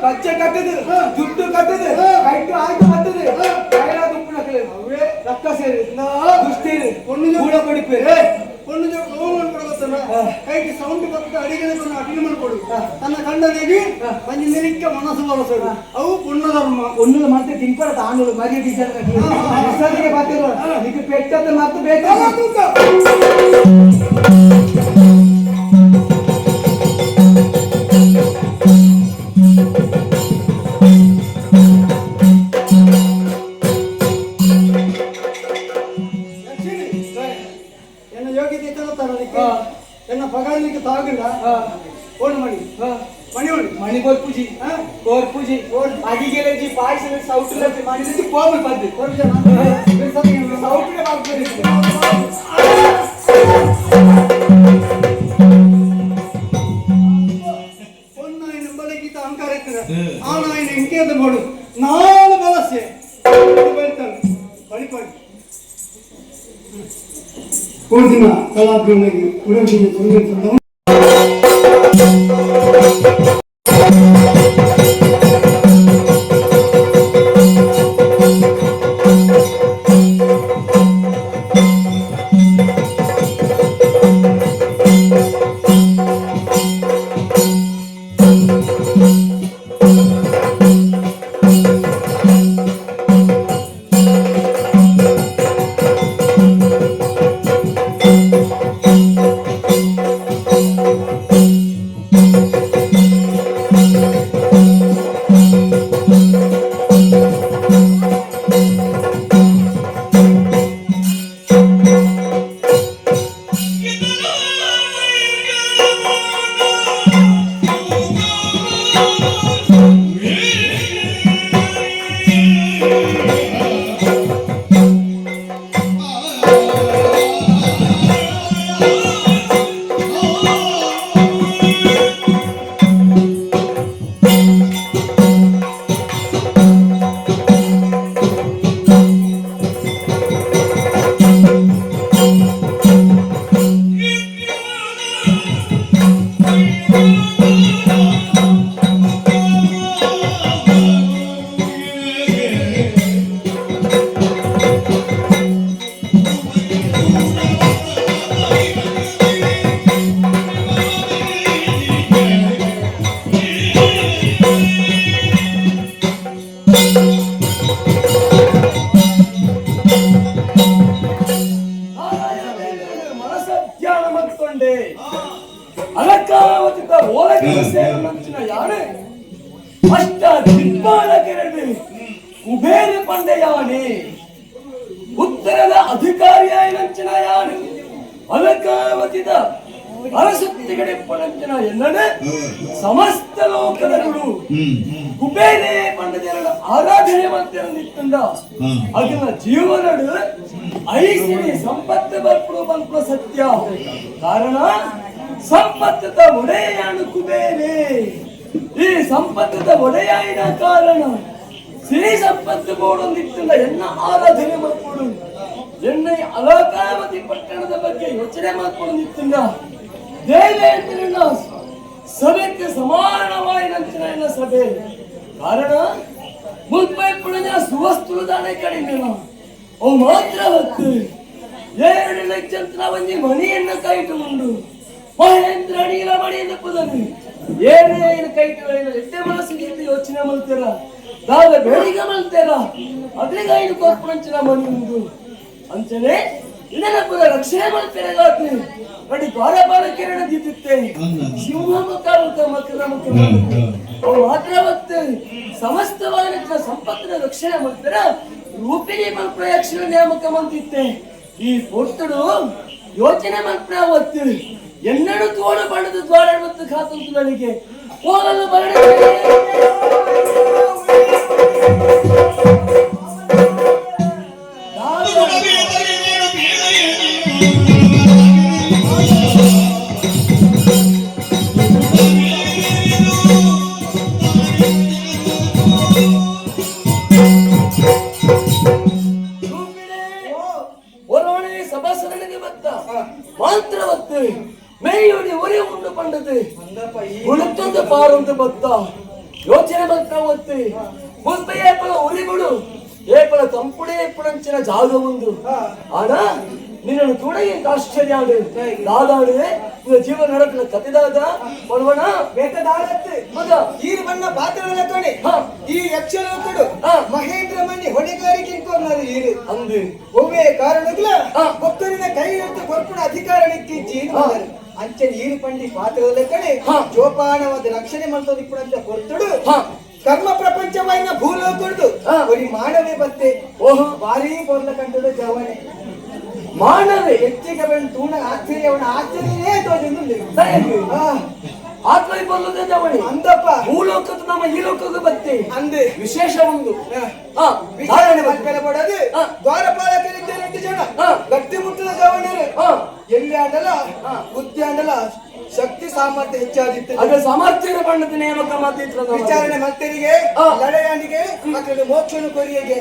ಪಚ್ಚೆ ಕಟ್ಟದು ದುಡ್ಡು ಕಟ್ಟದು ಕೈಟು ಆಯ್ತು ಬರ್ತದೆ ರಕ್ಕ ಸೇರಿ ದುಷ್ಟೇರು ಕೂಡ ಕೊಡಿಪೆ ಪೊಣ್ಣು ನೋವು ಮಾಡ್ಕೊಡು ಕೈಗೆ ಸೌಂಡ್ ಬರ್ತದೆ ಅಡಿಗೆ ಅಡಿಗೆ ಮಾಡ್ಕೊಡು ತನ್ನ ಕಂಡನಿಗೆ ಒಂಜಿ ನಿರಿಕ್ಕ ಮನಸ್ಸು ಬರಸೋಡು ಅವು ಪುಣ್ಯ ಧರ್ಮ. ಒಣ್ಣು ಮತ್ತೆ ತಿಂಪರ ತಾನುಳು ಮರಿಯ ಟೀಚರ್ ಕಟ್ಟಿ ಬಾತಿರು ಈಗ ಪೆಟ್ಟದ ಮತ್ತೆ ಬೇಕು. ಎನ್ನ ಯೋಗ್ಯತೆ ಇತ್ತಲ್ಲ ಎನ್ನ ಪಗಾರಲಿಕ್ಕೆ ತಾಗಿಲ್ಲ. ಓಣು ಮಣಿ ಮಣಿ ಉಂಡು ಮಣಿ ಕೋರ್ಪುಜಿ ಕೋರ್ಪುಜಿ ಅಡಿಗೆಲಜಿ ಪಾಯಸ ಸೌಟು ಮಣಿ ಕೋಮಲ್ ಪದ್ದು ಸೌಟು ಪೊನ್ನಾಯಿನ ಬಲಗೀತ ಅಹಂಕಾರ ಇರ್ತದೆ ಆನಾಯಿನ ಇಂಕೇದ ಬೋಡು ನಾಲು ಬಲಸೆ ಬೈತಾನೆ ಬಳಿಪಾಡಿ ಕೋರ್ದಿನ ಕಲಾಭಿಮಾನಿಗೆ ಉಡವಿನ ತೊಂದರೆ. ಅಲಂಕಾರವತಿದ್ದ ಓಲಗನ ಸೇರಿನಂಚಿನ ಯಾನೆ ಅಷ್ಟ ದಿಕ್ಪಾಲಕರಲ್ಲಿ ಕುಬೇರ ಪಂಡೆ ಯಾನೆ ಉತ್ತರದ ಅಧಿಕಾರಿಯಾಯಿನಂಚಿನ ಯಾನೆ ಅಲಂಕಾರವತಿದ ಅರಸತ್ತಿಗಡೆಪ್ಪನಂಚಿನ ಎನ್ನನೆ ಸಮಸ್ತ ಲೋಕದರುಳು ಕುಬೇರೇ ಪಂಡದೇರನ ಆರಾಧನೆ ಮಂತಿರಂದಿತ್ತಂದ ಅಗಲ ಜೀವನಡು ಐಸಿರಿ ಸಂಪತ್ತು ಬರ್ಪುಡು ಬಂಪುಣ ಸತ್ಯ. ಕಾರಣ ಸಂಪತ್ತದ ಒಡೆಯಾನು ಕುಬೇರೆ. ಈ ಸಂಪತ್ತದ ಒಡೆಯಾಯಿನ ಕಾರಣ ಸಿರಿ ಸಂಪತ್ತು ಬೋಡೊಂದಿತ್ತಂದ ಎನ್ನ ಆರಾಧನೆ ಮಾಡ್ಕೊಡು ಎನ್ನ ಅಲಕಾವತಿ ಪಟ್ಟಣದ ಬಗ್ಗೆ ಯೋಚನೆ ಮಾಡ್ಕೊಂಡಿತ್ತಂದ ದೇವೇಂದ್ರನ ಸಭೆಗೆ ಸಮಾನವಾಯಿನ ಸಭೆ ಕಾರಣ ಮುಲ್ಪೈ ಪುಣನ ಸುವಸ್ತುಲು ದಾನೆ ಕಡಿಮೆ ಅವು ಮಾತ್ರ ಹೊತ್ತು 2 ಲಕ್ಷ ಒಂಜಿ ಮಣಿಯನ್ನು ಕೈಟು ಉಂಡು ಮಹೇಂದ್ರ ಅಡಿಗಿನ ಮಣಿಯನ್ನು ಪುದನು ಏನೇ ಕೈಟು ಎಟ್ಟೆ ಮನಸ್ಸಿಗೆ ಯೋಚನೆ ಮಲ್ತೀರ ದಾದ ಬೇಡಿಗೆ ಮಲ್ತೀರ ಅದ್ರಿಗ ಐದು ಕೋರ್ಪುಣಂಚಿನ ಮಣಿ ಉಂಡು ಅಂಚನೆ ಇದನ್ನ ಪುರ ರಕ್ಷಣೆ ಮಲ್ಪೆರೆಗಾತು ಬಟ್ ದ್ವಾರಪಾಲಕಿರಣ ದಿದ್ದಿತ್ತೆ ಸಿಂಹ ಮುಖ ಮುಖ ಮಕ್ಕಳ ಮುಖ ಅವು ಮಾತ್ರ ಮತ್ತು ಸಮಸ್ತವಾದ ಸಂಪತ್ತಿನ ರಕ್ಷಣೆ ಮಾಡ್ತಾರ ರೂಪಿಣಿ ಮಲ್ಪ್ರಯಕ್ಷಣ ನೇಮಕ ಮಂತಿತ್ತೆ ಈ ಪೊರ್ತುಡು ಯೋಚನೆ ಮಲ್ಪನ ಒತ್ತು ಎನ್ನಡು ತೋಡು ಬಣ್ಣದ ದ್ವಾರ ಮತ್ತು ಖಾತಂತು ನನಗೆ ಹೋಗಲು ಬರಡೆ. ಒರವಣೆ ಸಭಾಸದನಿಗೆ ಬತ್ತ ಮಾತ್ರ ಬತ್ತು ಮೇಯೋಡಿ ಒರೆ ಉಂಡು ಪಂಡದು ಅಂದಪ್ಪ ಈ ಉಳುತ್ತೊಂದು ಪಾರೊಂದು ಬತ್ತ ಯೋಚನೆ ಬತ್ತ ಒತ್ತು ಮುಲ್ಪ ಏಪಲ ಉರಿಗುಡು ಏಪಲ ತಂಪುಡೆ ಪುಣಂಚಿನ ಜಾಗ ಒಂದು ಆನ ನಿನ್ನನ್ನು ತೂಡಗೆ ಆಶ್ಚರ್ಯ ಆಡು ದಾದಾಡು ನಿನ್ನ ಜೀವನ ನಡಪಿನ ಕತೆದಾದ ಪರ್ವಣ ಬೇಟದಾರತ್ತು ಮಗ ಈ ಬಣ್ಣ ಪಾತ್ರಗಳ ತೊಡೆ ಈ ಯಕ್ಷಲೋಕಡು ಮಹೇಂದ್ರ ಮಣಿ ಹೊಣೆಗಾರಿಕೆ ಇಟ್ಕೊಂಡಾರು ಈರು ಅಂದು ಒವ್ವೇ ಕಾರಣಗಳ ಭಕ್ತರಿನ ಕೈ ಹಿಡಿದು ಕೊರ್ಪುಣ ಅಧಿಕಾರ ನಿಕ್ಕಿಜ್ಜಿ ಅಂಚೆ ನೀರು ಪಂಡಿ ಪಾತ್ರದ ಕಡೆ ಜೋಪಾನವಾದ ರಕ್ಷಣೆ ಮಾಡ್ತದೆ ಇಪ್ಪುಣಂತ ಕೊರ್ತುಡು ಕರ್ಮ ಪ್ರಪಂಚವಾಯಿನ ಭೂಲೋಕುಡು ಒರಿ ಮಾನವೇ ಬತ್ತೆ. ಓಹೋ. ಭಾರೀ ಪೊರ್ಲ ಕಂಟದ ಜವನೆ. ಮಾನವೇ. ಹೆಚ್ಚಿಗೆ ಬೆನ್ ತೂಣ ಆಶ್ಚರ್ಯವನ ಆಶ್ಚರ್ಯನೇ ತೋಜೊಂದು. ಆತ್ಮ ಬಲ್ಲದೆ ಜವಣಿ. ಅಂದಪ್ಪ. ಭೂಲೋಕದ ನಮ್ಮ ಈ ಲೋಕದ ಬತ್ತೆ. ಅಂದೆ. ವಿಶೇಷ ಒಂದು ವಿಚಾರಣೆ ಮಲ್ಪೆಲೆ ಕೊಡೋದು ದ್ವಾರಪಾಲಕರಿದ್ದ 2 ಜನ ಗಟ್ಟಿ ಮುಟ್ಟದ ಜವಣರು. ಎಲ್ಲಿ ಆಡಲ ಬುದ್ಧಿ ಆಡಲ ಶಕ್ತಿ ಸಾಮರ್ಥ್ಯ ಹೆಚ್ಚಾದಿತ್ತು. ಅದೇ ಸಾಮರ್ಥ್ಯದ ಬಣ್ಣದ ನೇಮಕ ಮಾತಿತ್ರ. ವಿಚಾರಣೆ ಮಲ್ತರಿಗೆ ಲಡೆಯಾಣಿಗೆ ಅಕ್ಲೆ ಮೋಕ್ಷನು ಕೊರಿಯಗೆ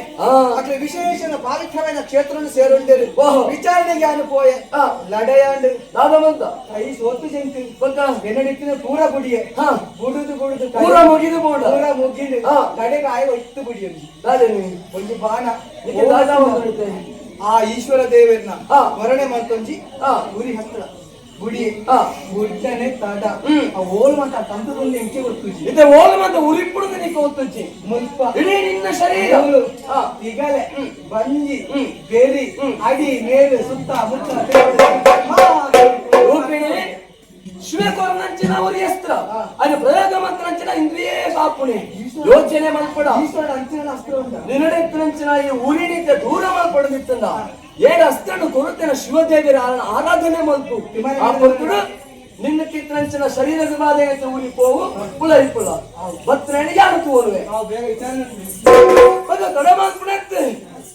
ಅಕ್ಲೆ ವಿಶೇಷ ಪಾವಿತ್ರ್ಯವಾದ ಕ್ಷೇತ್ರವನ್ನು ಸೇರುಂಡರು. ವಿಚಾರಣೆಗೆ ಅನುಪೋಯ ಲಡೆಯಾಂಡು ದಾದಮಂತ ಕೈ ಸೋತು ಜಂತು ಗೊತ್ತಾ ಎನ್ನಡಿತ್ತಿನ ಪೂರ ಬುಡಿಯೆ ಬುಡುದು ಬುಡುದು ಪೂರ ಮುಗಿದು ಬೋಡ ಪೂರ ಮುಗಿದು ಕಡೆಗೆ ಆಯ ಒಟ್ಟು ಬುಡಿಯು ದಾದೇನಿ ಒಂದು ಬಾಣ ದಾದ ಆ ಈಶ್ವರ ದೇವರನ್ನ ವರಣೆ ಮಾಡ್ತೊಂಜಿ ಗುರಿ ಹತ್ರ ಗುಡಿ ಗುಡ್ಡನೆ ತಡ ಆ ಓಲ್ ಮಾತ ತಂತದಲ್ಲಿ ಎಂಚೆ ಗೊತ್ತುಜಿ ಇದೆ ಓಲ್ ಮಾತ ಉರಿಪುಡುದು ನಿಕ್ಕ ಗೊತ್ತುಜಿ ಮುಲ್ಪ ಇಡೀ ನಿನ್ನ ಶರೀರ ತಿಗಲೆ ಬಂಜಿ ಬೇರಿ ಅಡಿ ಮೇಲು ಸುತ್ತ ಮುತ್ತ ರೂಪಿಣಿ ಶಿವಕೊರನಂಚಿನ ಉರಿ ಅಸ್ತ್ರ ಅದು ಪ್ರಯೋಗ ಮಂತ್ರಂಚಿನ ಇಂದ್ರಿಯೇ ಬಾಪುಣೆ ಯೋಚನೆ ಮಲ್ಪಡ ಈಶ್ವರ ಅಂಚಿನ ಅಸ್ತ್ರ ಉಂಟ ನಿನ್ನಡೆತ್ತನಂಚಿನ ಈ ಊರಿನಿಂದ ದೂರ ಮಲ್ಪಡದಿತ್ತಂದ ಏಳು ಅಸ್ತ್ರನು ಕೊರುತ್ತೇನ ಶಿವದೇವಿಯರ ಆರಾಧನೆ ಮಲ್ಪು ಆ ಪೊರ್ತುಡು ನಿನ್ನ ಕಿತ್ತನಂಚಿನ ಶರೀರದ ಬಾಧೆ ಊರಿ ಪೋವು ಪುಲ ಇಪ್ಪುಲ ಬತ್ರೇಣಿ ಯಾರು ತೋರುವೆ ತಡ ಮಲ್ಪುಣತ್ತೆ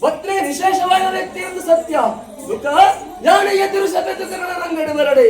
ಬತ್ರೆ ವಿಶೇಷವಾದ ವ್ಯಕ್ತಿ ಎಂದು ಸತ್ಯ ದುಃಖ ಜ್ಞಾನ ಎದುರು ಸಭೆ ಕನ್ನಡ ರಂಗಡು ಬರಡೆ.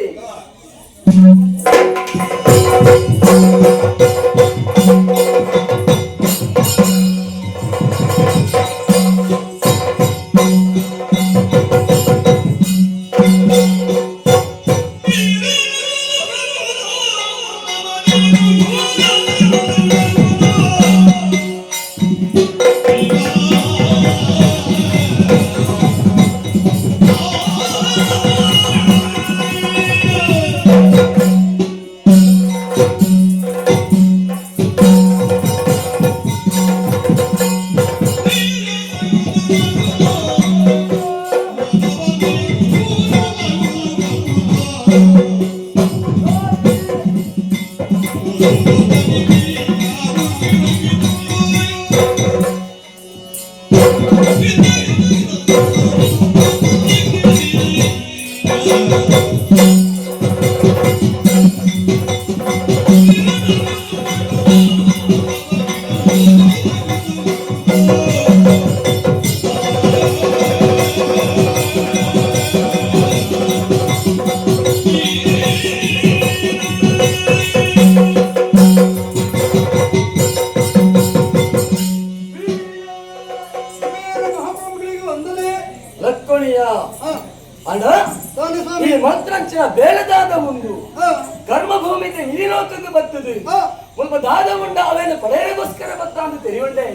ಉಂಡ ಅವೇನು ಪಡೆಯಗೋಸ್ಕರ ಬತ್ತ ಅಂತ ತೆರಿಯುಂಡೆ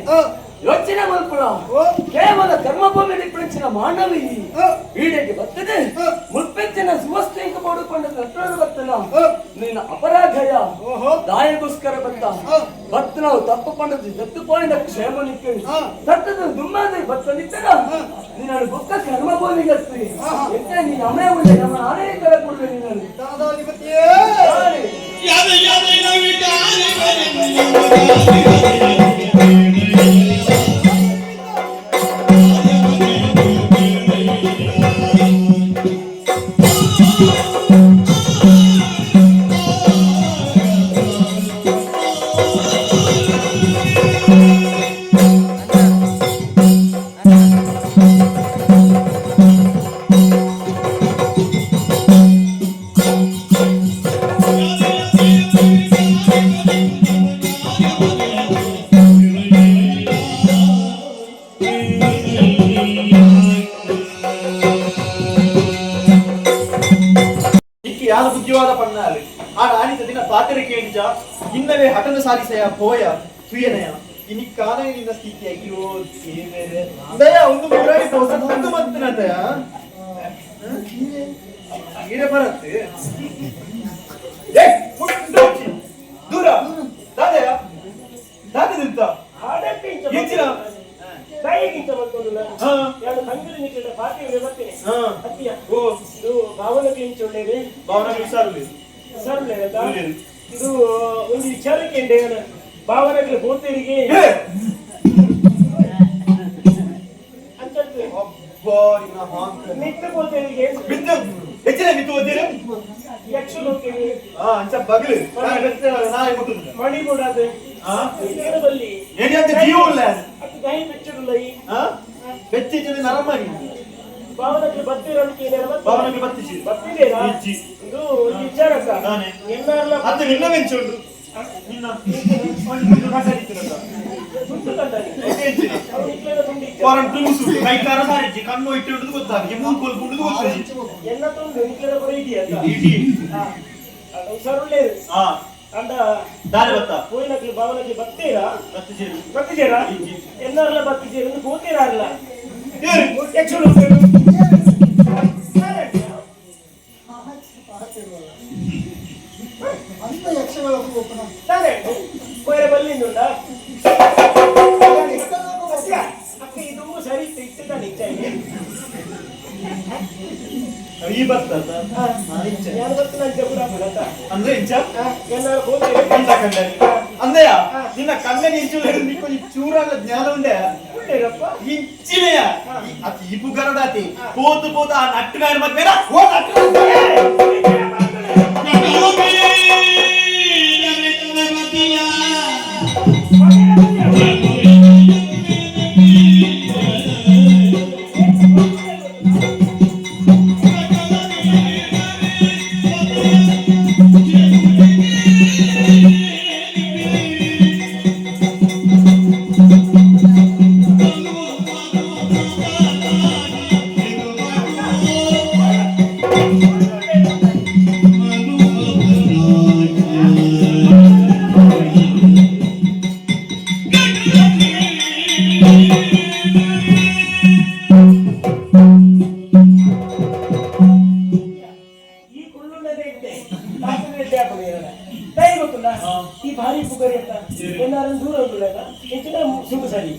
ಯೋಚನೆ ಮಲ್ಪುಳ ಕೇವಲ ಕರ್ಮಭೂಮಿ ನಿಪ್ಪಳಿನ ಮಾನವಿ ಈಡೇಗೆ ಬರ್ತದೆ ಮುಲ್ಪೆಂಚಿನ ಸುವಸ್ತು ಇಂಕ ಮಾಡಿಕೊಂಡು ನಟ್ಟರು ಬರ್ತನ ನಿನ್ನ ಅಪರಾಧಯ ದಾಯಗೋಸ್ಕರ ಬತ್ತ ಬತ್ತ ನಾವು ತಪ್ಪು ಪಂಡದು ದತ್ತು ಪಾಯಿನ ಕ್ಷೇಮ ನಿಕ್ಕ ತಟ್ಟದ ದುಮ್ಮಾದ ಬತ್ತ ನಿತ್ತನ ನಿನ್ನ ಬೊಕ್ಕ ಕರ್ಮಭೂಮಿಗೆ ಎಂತ ನೀನು ಅಮೇ ಉಂಡೆ ನಮ್ಮ ನಾನೇ ಕರೆ ಕೊಡುವೆ ನಿನ್ನನ್ನು. ಯಾರು ಬುದ್ಧಿವಾದ ಪಣ್ಣಾలి ಆಡ ಆನಿತ ದಿನ ಪಾತ್ರಿಕೆ ಎಂಜ ಇನ್ನವೇ ಹಠನ ಸಾಧಿಸಯ ಪೋಯ ತುಯನಯ ಇನಿ ಕಾನೂನಿನ ಸ್ಥಿತಿ ಅಯ್ಯೋ ದೇವರೇ ದಯ ಒಂದು ಮುರಾಡಿ ಹೊಸ ತಂದು ಮತ್ತಿನ ದಯ ಈರೆ ಬರತ್ತೆ ಏ ಮುಟ್ಟೋಚಿ ದೂರ ದಾದಯ ದಾದದಿಂತ ಎಂಚಿನ ತಾಯಿಗಿಂತ ಮತ್ತೊಂದು ಎರಡು ತಂಗಿನ ನಿಟ್ಟಿನ ಪಾತ್ರೆ ಬರ್ತೇನೆ ಅತ್ತಿಯ ಇದು ಭಾವನಕ್ಕೆ ಇಂಚ ಒಳ್ಳೆಯದು ಭಾವನ ವಿಚಾರಲಿ ಸರ್ ಇದು ಒಂದು ವಿಚಾರಕ್ಕೆ ಭಾವನಕ್ಕೆ ಹೋತೇರಿಗೆ ಮಿತ್ತು ಹೋತೇರಿಗೆ ಬಿದ್ದು ಹೆಚ್ಚಿನ ಮಿತ್ತು ಓದಿರಿ ಯಕ್ಷ ಹೋಗ್ತೇವೆ ಅಂಚ ಬಗಲು ನಾಳೆ ಮುಟ್ಟುದು ಮಣಿ ಕೊಡಾದ ಬಲ್ಲಿ ಏನಿ ಜೀವ ಇಲ್ಲ ಅದು ದಹಿ ಬೆಚ್ಚಡುಲ್ಲ ಈ ಬೆಚ್ಚಿನ ನರಮಣಿ ಭಾವನಕ್ಕೆ ಬತ್ತಿರಲಿಕ್ಕೆ ಭಾವನಕ್ಕೆ ಬತ್ತಿಸಿ ಬತ್ತಿದೇನಾ ಇದು ಒಂದು ವಿಚಾರಕ್ಕ ಎಲ್ಲಾರ್ಲ ಅದು ನಿನ್ನ ಮೆಂಚುಂಡು ನಿನ್ನ ತುಂಡು ಕಂಡನಿ ಕೈಕಾರ ಸಾರಿಜಿ ಕಣ್ಣು ಇಟ್ಟು ಗೊತ್ತಾಗಿ ಮೂರು ಕೊಲ್ಕೊಂಡು ಗೊತ್ತಾಗಿ ಎಲ್ಲ ತುಂಡು ನಿಕ್ಲೆದ ಪುರ ಇದೆಯಾ ಹುಷಾರುಳ್ಳೇರು ಅಂಡ ದಾರಿ ಬತ್ತ ಪೋಯಿನಕ್ಲು ಭಾವನಕ್ಕೆ ಬತ್ತೀರಾ ಬತ್ತಿಜೇರು ಬತ್ತಿಜೇರಾ ಎಲ್ಲಾರ್ಲ ಬತ್ತಿಜೇರು ಒಂದು ಪೋತೀರಾ ಅಲ್ಲ ಅಂತ ಯಕ್ಷಗಳ ಒಪ್ಪನ ತಾನೇ ಪೋಯರ ಬಲ್ಲಿಂದುಂಡ ಅಕ್ಕ ಇದು ಸರಿ ಇತ್ತು ತಾನೆ ಇಚ್ಛೆ ಈ ಬತ್ತ ಯಾರು ಬರ್ತನ ಅಂತ ಕೂಡ ಬರತ್ತ ಅಂದ್ರೆ ಇಂಚ ಎಲ್ಲಾರು ಹೋಗ್ತಾರೆ ನಿನ್ನ ಕಂಡನಿ ಅಂದೆಯ ನಿನ್ನ ಕಣ್ಣನಿ ಇಂಚು ನಿಕ್ಕೊಂಜಿ ಚೂರಾದ ಜ್ಞಾನ ಉಂಡೆ ಉಂಡೇರಪ್ಪ ಇಂಚಿನೆಯ ಅತಿ ಇಪು ಗರಡಾತಿ ಪೋತು ಪೋತು ಆ ನಟ್ಟು ಮದ್ಮೇಲ ಓ ನಟ್ಟು ಈ ಭಾರಿ ಪುಗರಿ ಅಂತ ಏನಾರು ದೂರ ಉಂಟುಲ್ಲ ಹೆಚ್ಚಿನ ಸುಂಡು ಸರಿ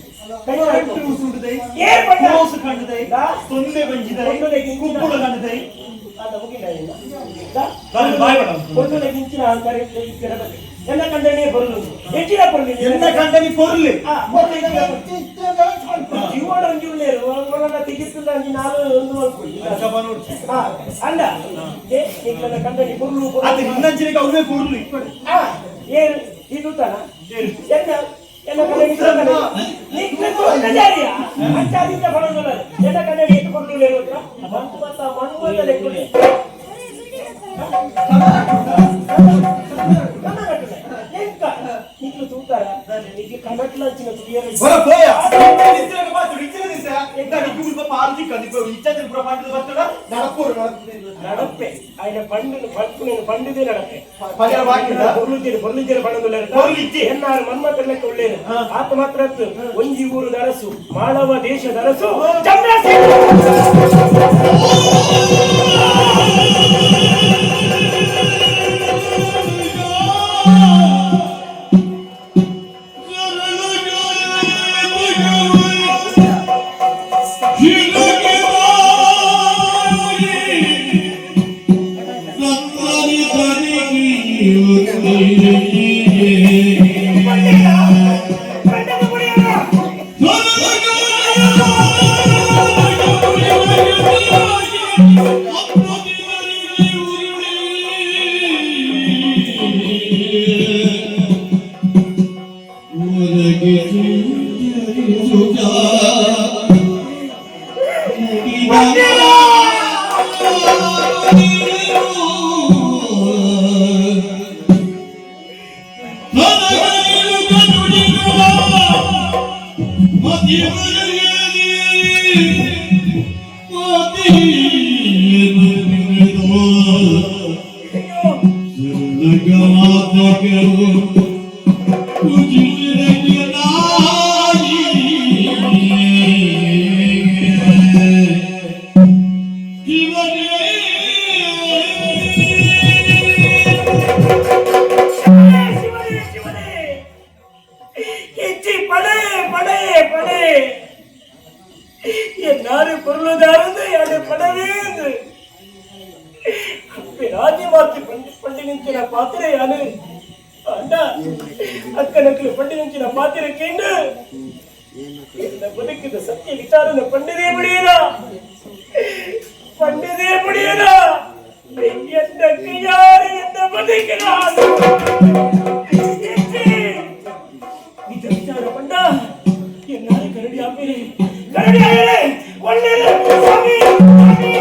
ತೊಂದೆ ಬಂಜಿದೈ ಕುಪ್ಪುಳು ಕಂಡದೈ ಕೊಂಡುಲಗಿಂಚಿನ ಎಲ್ಲ ಕಂಡನೇ ಬರಲು ಹೆಚ್ಚಿನ ಬರಲಿ ಎನ್ನ ಕಂಡನಿ ಪೊರ್ಲಿ ಜೀವನ ಒಂಜಿ ಉಳ್ಳೇರು ಒಳನ ತೆಗಿಸ್ತದ ಅಂಜಿ ನಾಲ್ ಒಂದು ಮಲ್ಪೊಲಿ ಅಲ್ಲ ನಿಕ್ಲನ ಕಂಡನಿ ಪೊರ್ಲು ಅದು ನಿನ್ನಂಚಿನಿಗೆ ಅವೇ ಪೊರ್ಲು ಏನು ಇದು ತಾನ ಎನ್ನ ಎಲ್ಲ ಕಂಡನಿ ನಿಕ್ಲ ತೋಟ ಜಾರಿಯ ಅಂಚಾದಿಂದ ಬರೋದಿಲ್ಲ ಎಲ್ಲ ಕಂಡನಿ ಎತ್ತು ಕೊಡ್ಲು ಮನ್ಮತ ಮನ್ಮತ ಲೆಕ್ಕುಲೆ ನಿಕ್ಲು ತೂತಾರ ನಿಕ್ಲು ಕನಟ್ಲಂಚಿನ ತುಡಿಯರ ಬರ ಪೋಯ ಇತ್ತಿನ ಮಾತು ಇತ್ತಿನ ನಡಪೆ ಆಯ್ನ ಪಂಡು ಪಡ್ಪುನೇನು ಪಂಡುದೇ ನಡಪೆ ಪೊರ್ಲುಜ್ಜೆರ್ ಪಂಡೊಂದುಲ್ಲೆರ್ ಎನ್ನಾರು ಮನ್ಮಥನ ಲೆಕ್ಕ ಉಳ್ಳೇರು ಆತ ಮಾತ್ರ ಅತ್ತು ಒಂಜಿ ಊರುದ ಅರಸು ಮಾಳವ ದೇಶದ ಅರಸು ಚಂದ್ರಸೇನ. ಶಿವನೇ ಶಿವನೇ ಹೆಚ್ಚಿ ಪಡೆ ಪಡೆ ಪಡೆ ಎನ್ನಾರು ಕೊರಳುದಾರಂದು ಎರಡು ಪಡವೇ ಎಂದು ರಾಜಿ ಮಾತಿ ಪಂಡಿ ಪಂಡಿ ನಿಂಚಿನ ಪಾತ್ರೆ ಯಾನು ಅಂಡ ಅಕ್ಕನಕ್ಕಲು ಪಂಡಿ ನಿಂಚಿನ ಪಾತ್ರೆ ಕೇಂಡು இந்த ಬದುಕಿದ ಸತ್ಯ ವಿಚಾರನ ಪಂಡದೇ ಬಿಡಿಯರ ಪಂಡದೇ ಬಿಡಿಯರ ಎನ್ನ ಕೈಯಾರೆ ಎನ್ನ ಬದುಕಿನ ನಿಜ ವಿಚಾರ ಪಂಡ ಎನ್ನಾರು ಕರಡಿ ಆಪೇರೆ ಕರಡಿ ಆಯರೆ ಒಳ್ಳೆಯ ಸ್ವಾಮಿ ಸ್ವಾಮಿ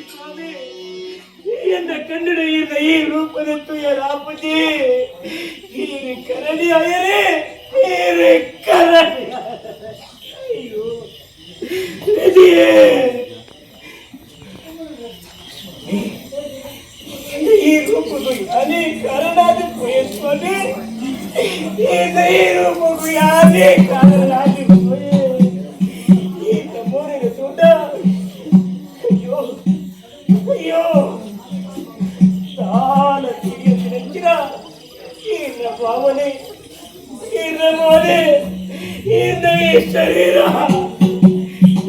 ಸ್ವಾಮಿ. ಎನ್ನ ಕನ್ನಡ ಈ ರೂಪದ ತುಯರಾಪತಿ ಈ ಕರಡಿ ಅಯರೇ. ಯಾನೇ ಕಾರಣಾದ ಸ್ವಾಮಿ ಈ ರೂಪಕ್ಕೂ ಯಾನೇ ಕಾರಣಾದ ಈ ನಮ್ಮೂರಿನ ಸೂಟ. ಅಯ್ಯೋ ಅಯ್ಯೋ, చాలా తెలియదు ఈయన భావనే, ఈయన మోనే, ఈయన ఈ శరీర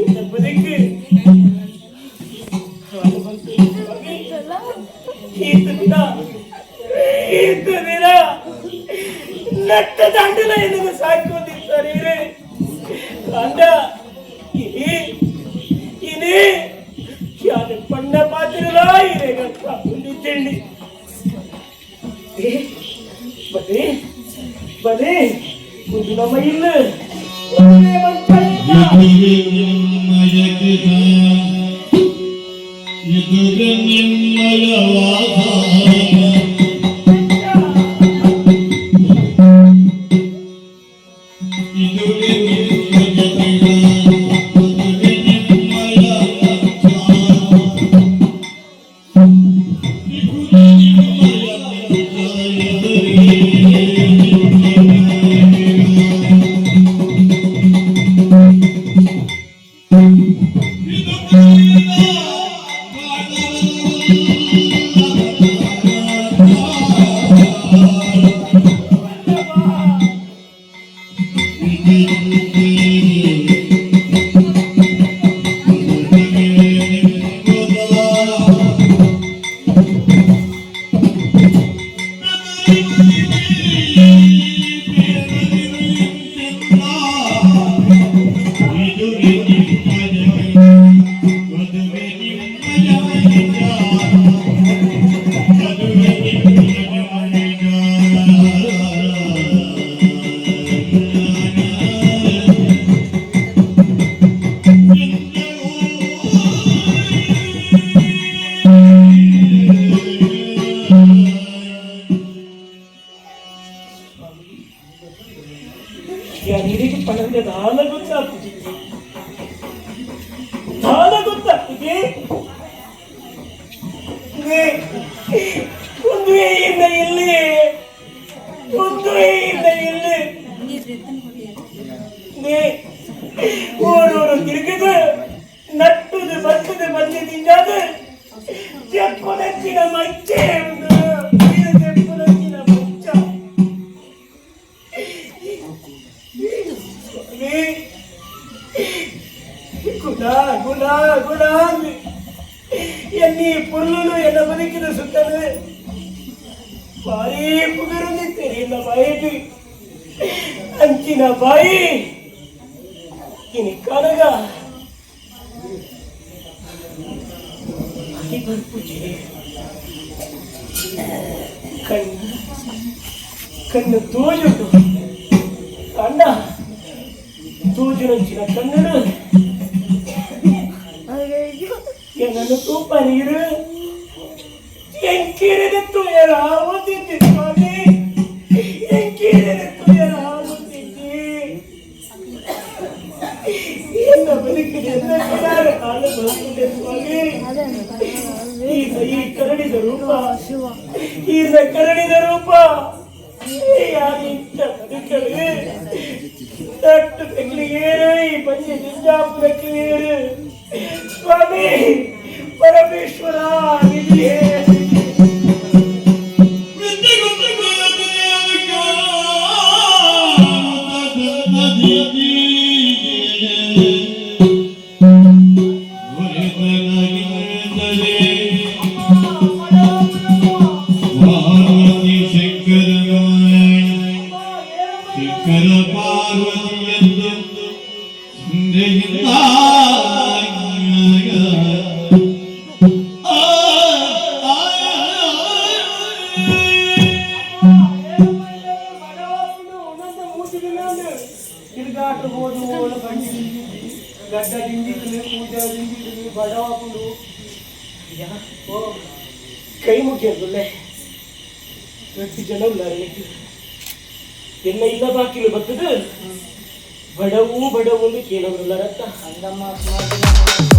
இந்த ಬದುಕು. ಈತ ದಿನ ಈತ ದಿನ ನಟ್ಟ ದಂಡಲ ಎನ್ನುವ ಸಾಕೊಂಡಿದ್ದಾರೆ ಅಂದ ಇನಿ ಇನಿ ಯಾರು ಪಣ್ಣ ಪಾತ್ರಲಾ ಇರೇಗ ಸಾಕೊಂಡಿದ್ದೇಳಿ. ಬನ್ನಿ ಬನ್ನಿ, ಒಂದು ನಮ್ಮ ಇಲ್ಲ ಯಾರಿಗೆ ಪಣಂದೆ ದಾನ ಗೊತ್ತಾಗ್ತದೆ, ದಾನ ಗೊತ್ತಾಗ್ತದೆ. ಒಂದು ಇಲ್ಲ ಇಲ್ಲಿ, ಒಂದು ಇಲ್ಲ ಇಲ್ಲಿ. ಊರೂರು ತಿರುಗಿದು ನಟ್ಟುದು ಬತ್ತದು ಬಂದು ತಿಂಜಾದು చెప్పునొచ్చిన మంచే చెప్పునొచ్చిన మంచ. ಗುಣ ಗುಣ ಗುಣ ಎನ್ನಿ ಪುರ್ಲುನು ಎನ್ನ ಬದುಕಿದ ಸುತ್ತಲು ಭಾರಿ ಪುಗರುಂದಿತ್ತೇನೆ ಬಾಯಿಗೆ ಅಂಚಿನ ಬಾಯಿ ಇನಿ ಕನಗ ಬರ್ಪುಜಿ. ಕಣ್ಣು ಕಣ್ಣು ತೋಜುಂಟು ಅಣ್ಣ, ತೋಜುನಂಚಿನ ಕಣ್ಣು என்னನ್ನು ತೂಪ ನೀರು ಎಂಕಿರಿದ ತುಯರಾವುದಿದ್ದಿ ಸ್ವಾಮಿ, ಎಂಕಿರಿದ ತುಯರಾವುದಿದ್ದಿ. ಎನ್ನ ಬದುಕಿದೆ ಎಲ್ಲ ಕಾಲ ಬದುಕಿದೆ ಸ್ವಾಮಿ. ಈಗ ಈ ಕರಡಿದ ರೂಪ, ಈಗ ಕರಡಿದ ರೂಪ ಯಾರಿಂತ ಬದುಕಲು ತಟ್ಟು ತೆಗ್ಲಿಗೇರು ಈ ಪಂಚ ಜಿಂಜಾಪು ತೆಗ್ಲಿಗೇರು ಸ್ವಾಮಿ ಪರಮೇಶ್ವರ ವಿಧಿಯೇ. ಗಡ್ಡ ದಿಂಜಿದ್ರು, ಪೂಜೆ ದಿಂಜಿದ್ರು, ಬಡವಾಪುಂಡು. ಓ ಕೈ ಮುಗಿಯೋದಿಲ್ಲ, ಎಷ್ಟು ಜನ ಉಳ್ಳಾರೆ ಎನ್ನ ಇಲ್ಲ ಬಾಕಿಲು ಬರ್ತದೆ. ಬಡವು ಬಡವು ಅಂತ ಕೇಳೋರಲ್ಲ ರಕ್ತ. ಅಂದಮ್ಮ ಸುಮಾರು ಜನ.